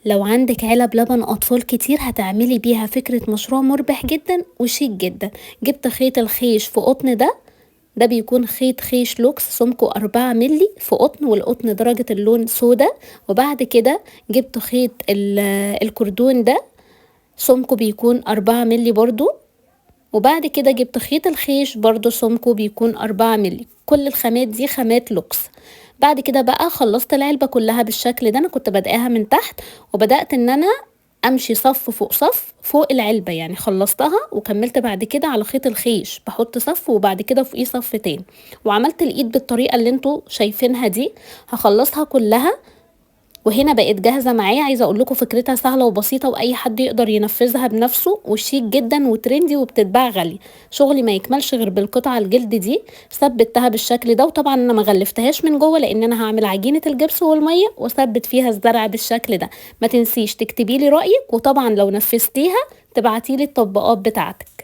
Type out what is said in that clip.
لو عندك علب لبن أطفال كتير هتعملي بيها فكرة مشروع مربح جدا وشيك جدا. جبت خيط الخيش في قطن، ده بيكون خيط خيش لوكس سمكه 4 ملي في قطن، والقطن درجة اللون سودا. وبعد كده جبت خيط الكردون ده سمكه بيكون 4 ملي برضو. وبعد كده جبت خيط الخيش برضو سمكه بيكون 4 ملي. كل الخامات دي خامات لوكس. بعد كده بقى خلصت العلبة كلها بالشكل ده. انا كنت بادئاها من تحت وبدأت ان انا امشي صف فوق صف فوق العلبة، يعني خلصتها وكملت بعد كده على خيط الخيش، بحط صف وبعد كده فوقيه صف تاني، وعملت الايد بالطريقة اللي انتوا شايفينها دي. هخلصها كلها وهنا بقت جاهزة معايا. عايزة اقول لكم فكرتها سهلة وبسيطة واي حد يقدر ينفذها بنفسه، وشيك جدا وترندي وبتتباع غالي. شغلي ما يكملش غير بالقطعة الجلد دي. ثبتها بالشكل ده، وطبعا انا ما غلفتهاش من جوه لان انا هعمل عجينة الجبس والمية واثبت فيها الزرع بالشكل ده. ما تنسيش تكتبي لي رأيك، وطبعا لو نفذتيها تبعتي لي التطبيقات بتاعتك.